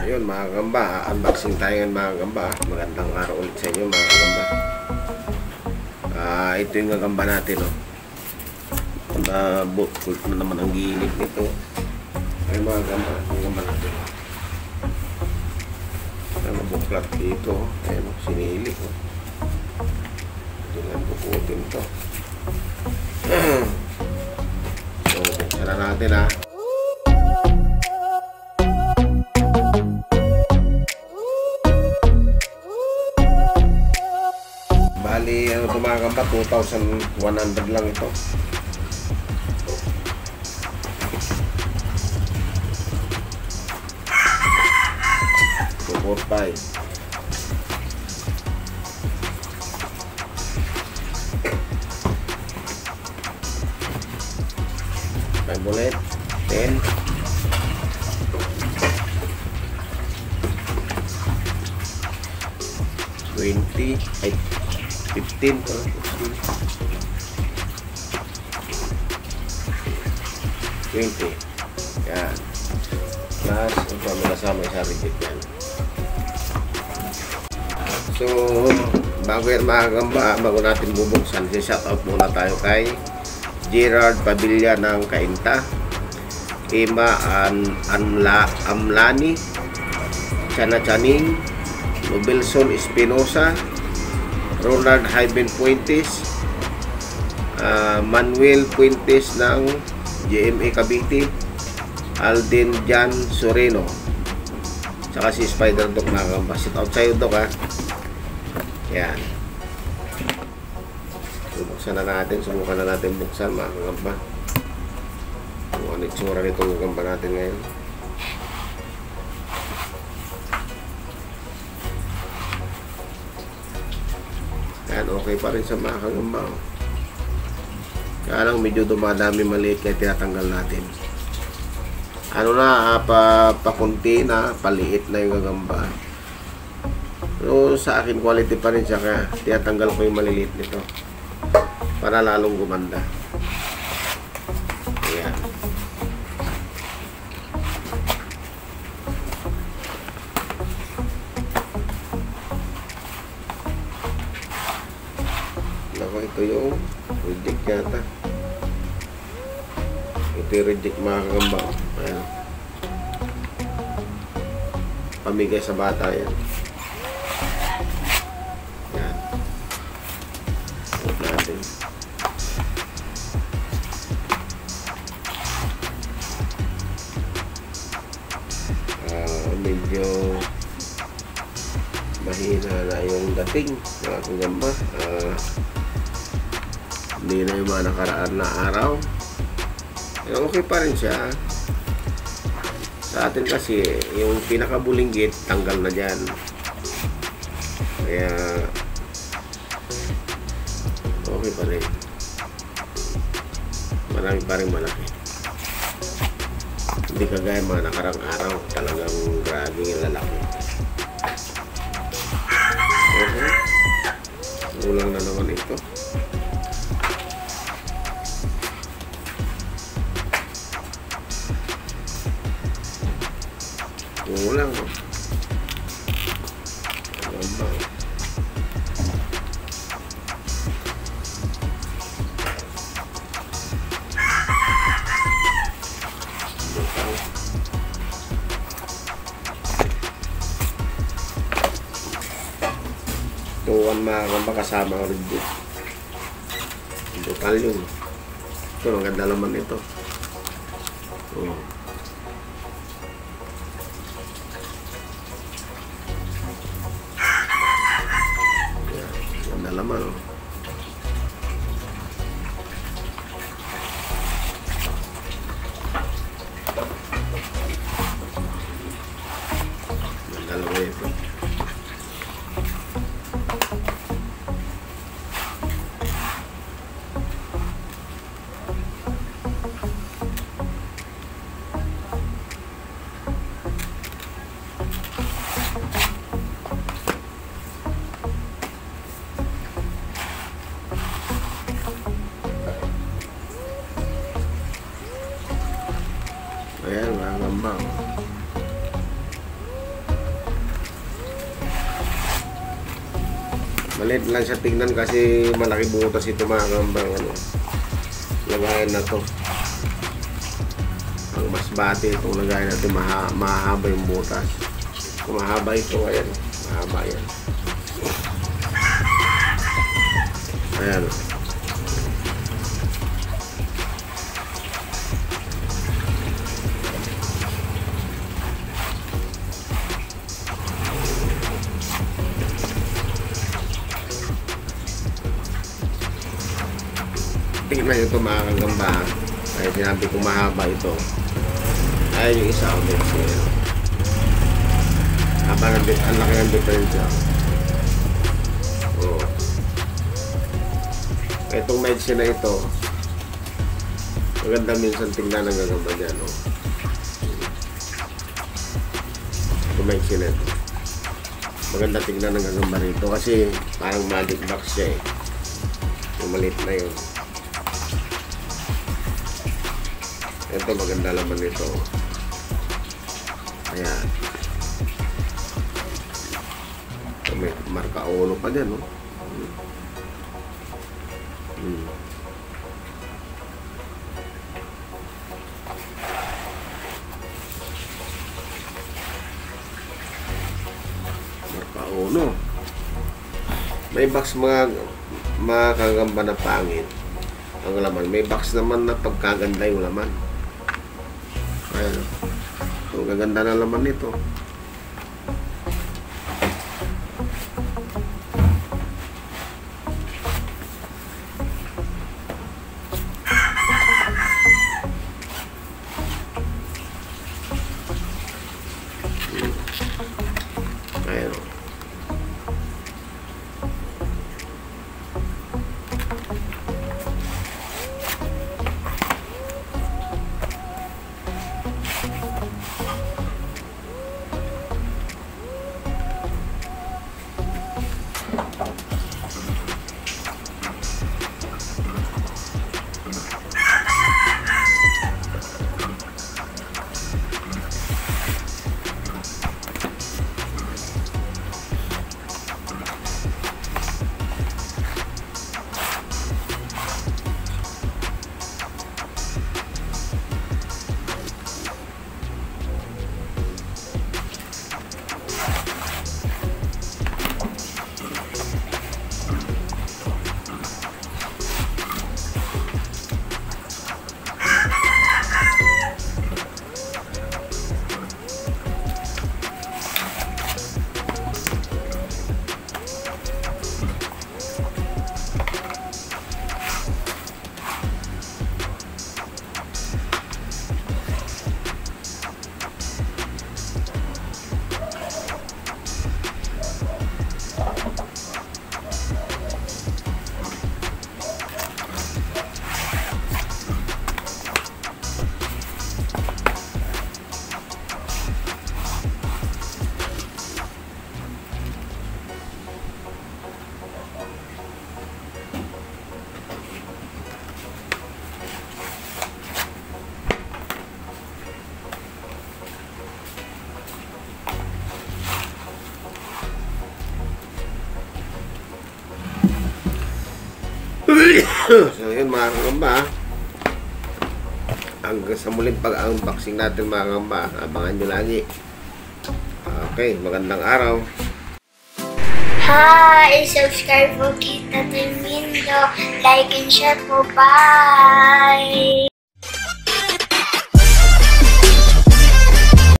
Ayun mga kagamba, unboxing tayo ngayon mga kagamba. Magandang araw ulit sa inyo mga kagamba. Ito yung gagamba natin, oh. Bukod na naman ang gilid nito. Ayun mga kagamba, yung gagamba natin. Buklat dito. Ayun, sinili, oh. Ito lang bukutin to. So, buksan na natin, ha. Bali, ano ito mga kagamba, 2,100 lang ito. Support 5. Bullet 10, 20, 15, 20. Yan. Plus, ito may kasama sa rigid yan. So, bago yan mga kagamba, bago natin bubuksan, shoutout muna tayo kay Gerard Padilla ng Cainta, Emma Amlani, Chana Chaning, Nobelson Espinosa, Ronald Hyben Puentes, Manuel Puentes ng GMA Cavite, Alden Jan Soreno, saka si Spider Dog mga kagamba. Shout out sa'yo, Dog, ha. Yan. Buksan na natin, subukan na natin buksan mga kagamba. Kung ano itsura nito gagamba natin ngayon. Yan, okay pa rin sa mga kagamba. Kaya lang medyo dumadami maliit kaya tinatanggal natin. Ano na, pakunti na, paliit na yung gagamba. So sa akin quality pa rin siya, kaya tinatanggal ko yung maliliit nito para lalong gumanda. Ayan. Naku, ito yung reject yata. Ito yung reject mga kagamba. Ayan. Pamigay sa bata yan. Ayan. Huwag natin. Medyo mahina na yung dating mga kagamba. Hindi na yung mga nakaraan na araw. Okay pa rin siya. Sa atin kasi yung pinakabulinggit tanggal na dyan, kaya okay pa rin. Marami pa rin malaki. Hindi kagaya mga nakarang araw, talagang grabe yung lalaki. Ulang na naman ito. Ulang, oh. Tuwan mga kagamba kasama ko rin dito. Total yun. Ito, maganda naman ito. Oh. Ganda naman, oh. Ganda naman ito. Ayan mga kagamba. Maliit lang siya tingnan kasi malaki butas ito mga kambang. Ano, lagayan na to. Ang mas bati itong lagayan natin, mahaba yung butas. Kung mahaba ito, ayan. Mahaba yan. Ayan. Tingnan nyo ito mga kagamba. Kaya sinabi kong mahaba ito. Ayan yung isa ulit. Haba ng ang laki ng diferensya. Oh. Itong medicine na ito, maganda minsan tingnan ng gagamba dyan. Oh. Itong medicine na ito. Maganda tingnan ng gagamba rito kasi parang magic box siya eh. Yung maliit na yun. Ito maganda laman nito. Ayan. Ito may marka ulo pa dyan, no? Marka ulo. May box mga kagamba na pangit ang laman. May box naman na pagkaganda yung laman. Ayan. Ang gaganda na laman nito. Ayan. So yun mga kagamba, hanggang sa muling pag-unboxing natin mga kagamba, abangan nyo lagi. Okay, magandang araw. Hi! Subscribe po kita Mindo. Like and share po. Bye!